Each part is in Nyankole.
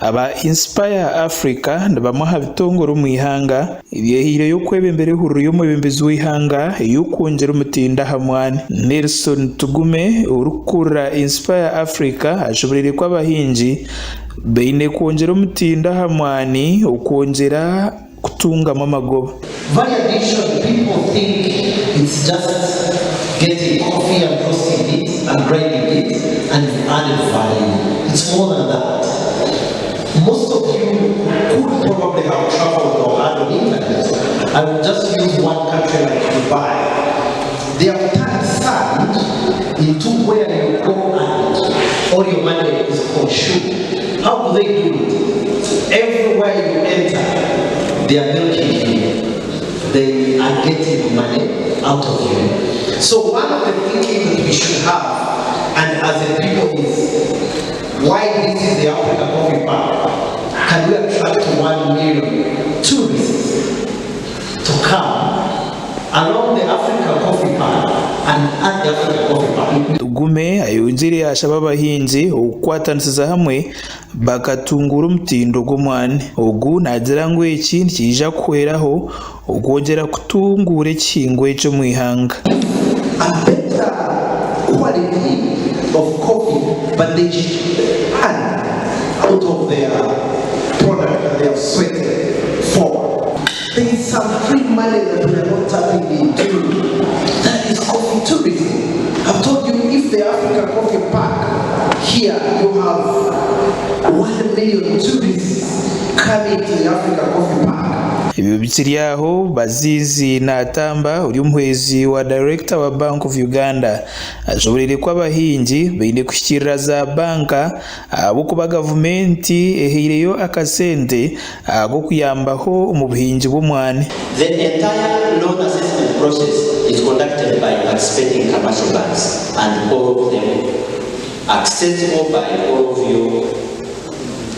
Aba Inspire Africa ni bamwe aha bitongore omu ihanga ebyehaireyo kwebembera ehururu y'omwebembezi w'eihanga ey'okwongyera omutindo aha mwani. Nelson Tugume orikukurira Inspire Africa ashoboreire ku abahingi baine kwongyera omutindo aha mwani okwongyera kutungamu amagoba. Value addition people think it's just getting coffee and roasting it and grinding it and you've added value. It's more than that. Most of you could probably have traveled or heard on internet. I will just use one country like Dubai. They have turned sand into where you go and all your money is consumed. How do they do it? Everywhere you enter, they are milking you. They are getting money out of you. So one of the thinking that we should have, and as a people is, why this is the Africa Coffee Park? Can we attract 1 million tourists to come along the Africa Coffee Park and at the Africa Coffee Park? Tugume ayongyire yaashaba abahingi okukwatanisiza hamwe bakatunguura omutindo gw'omwani ogu. Naagira ngu eki nikiija kuhweraho okwongyera kutunguura ekihingwa ekyo omu ihanga. A better quality of coffee, but they should earn out of their product that they have sweated for. There is some free money that we are not tapping into. That is coffee tourism. I've told you, if the Africa Coffee Park here, you have 1 million tourists coming to the Africa Coffee Park. Ebyo bikiri aho, Bazizi Natamba ori omuhwezi wa Director wa Bank of Uganda ashoboreire ku abahingi baine kuhikiirira za banka ahabw'okuba gavumenti ehaireyo akasente ak'okuyambaho omu buhingi bw'omwani. The entire loan assessment process is conducted by participating commercial banks and all of them accessible by all of you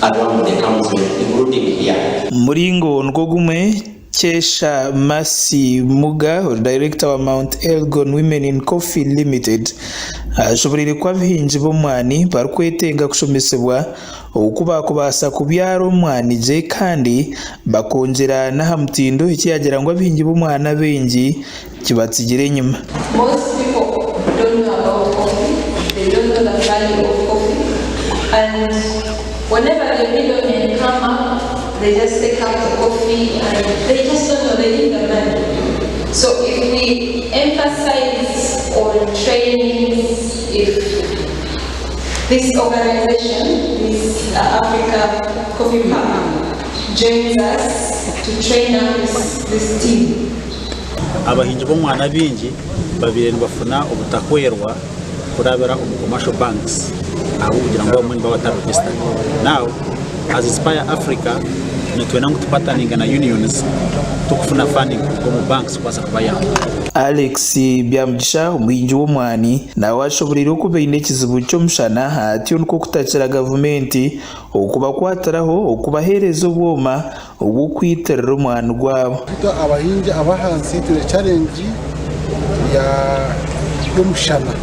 around the country, including here. Muringo nigwo gumwe, Kesha Masi Muga ori Director wa Mount Elgon Women in Coffee Limited ashoboreire ku abahingi b'omwani barikwetenga kushomesebwa oku bakubaasa kubyara omwani gye kandi bakongyera n'aha mutindo, eki yagira ngu abahingi b'omwani abaingi kibatsigire enyima. Most people don't know about coffee. They don't know the value of coffee. And whenever the middlemen come up, they just take up the coffee and they just don't know, they need the money. So if we emphasize on trainings, if this organization, this Africa Coffee Park, joins us to train up this team, Abahingi b'omwani baingi babaire nibafuna obutahwerwa kurabira omu commercial banks ahabw'okugira ngu abamwe nibaba batari registered. Now, as Inspire Africa, nitwenda ngu tupartneringa na unions tukufuna funding kuruga omu banks kubaasa kubayamba. Alex Byamugisha omuhingi w'omwani nawe ashoboreire oku baine ekizibu ky'omushana, atyo nikwo kutakira gavumenti okubakwatiraho okubaheereza obwoma obw'okwitirira omwani gwabo. Itwe abahingi abahansi twine challenge ya y'omushana,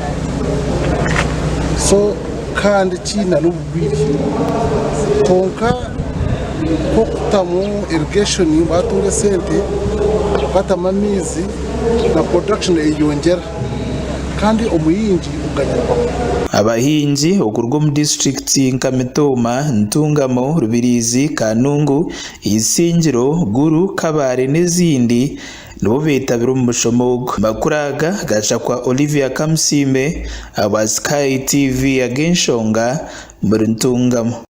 so kandi kiina n'obugwire, kwonka nk'okutamu irrigation, batunga esente bakatamu amaizi na production eyeyongyera kandi omuhingi oganyirwaho. Abahingi okuruga omu disiturikiti nka Mitooma, Ntungamo, Rubirizi, Kanungu, Isingiro, Gulu, Kabale n'ezindi nibo betabire omu mushomo ogu. Amakuru aga gashakwa Olivia Kamusiime ahabwa Sky TV ag'enshonga muri Ntungamo.